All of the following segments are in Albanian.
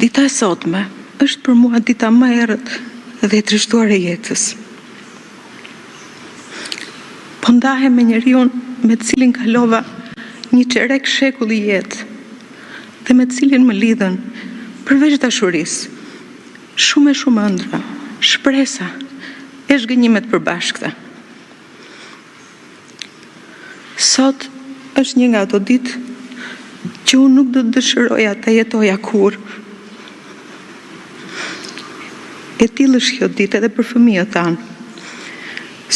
Dita e sotme është për mua dita më e errët dhe e trishtuar e jetës. Po ndahem me njeriun me të cilin kalova një çerek shekulli jetë dhe me të cilin më lidhën, përveç dashurisë, shumë e shumë ëndrra, shpresa e zhgënjime të përbashkëta. Sot është një nga ato ditë që unë nuk do të dëshiroja ta jetoja kurrë. E tillë është kjo ditë edhe për fëmijët tanë,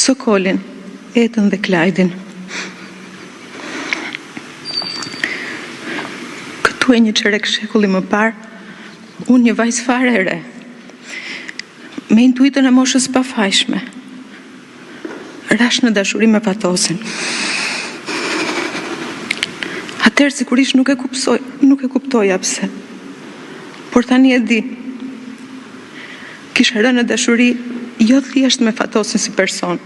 Sokolin, Etën dhe Klajdin. Këtu e një çerek shekulli më parë, unë një vajzë fare e re, me intuitën e moshës së pafajshme, Rashë në dashuri me Fatosin. Atëherë sigurisht nuk e kupsoj, nuk e kuptoja pse. Por tani e di. Kisha rënë në dashuri jo thjesht me Fatosin si person,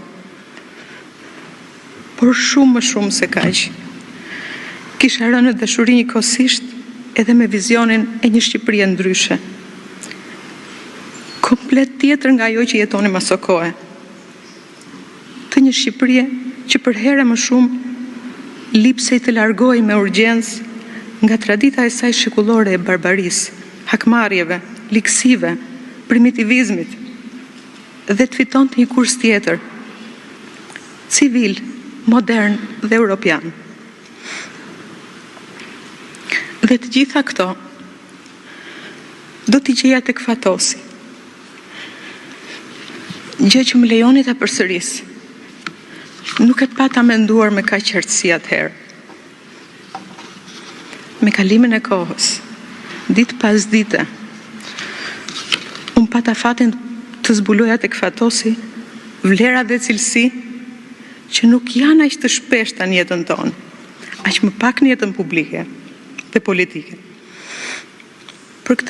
por shumë më shumë se kaq. Kisha rënë në dashuri njëkohësisht edhe me vizionin e një Shqipërie ndryshe. Komplet tjetër nga ajo që jetonim asokohe. Të një Shqipërie që përherë e më shumë lipsej të largohej me urgjencë nga tradita e saj shekullore e barbarisë, hakmarrjeve, ligësive, primitivizmit dhe të fitonte një kurs tjetër, civil, modern dhe europian. Dhe të gjitha këto do t'i gjeja tek Fatosi. Gjë që më lejoni ta përsëris. Nuk e pata menduar me kaq qartësi atëherë. Me kalimin e kohës, ditë pas dite, unë pata fatin të zbuloja tek Fatosi vlera dhe cilësi që nuk janë aq të shpeshta në jetën tonë, aq më pak në jetën publike dhe politike. Për këtë.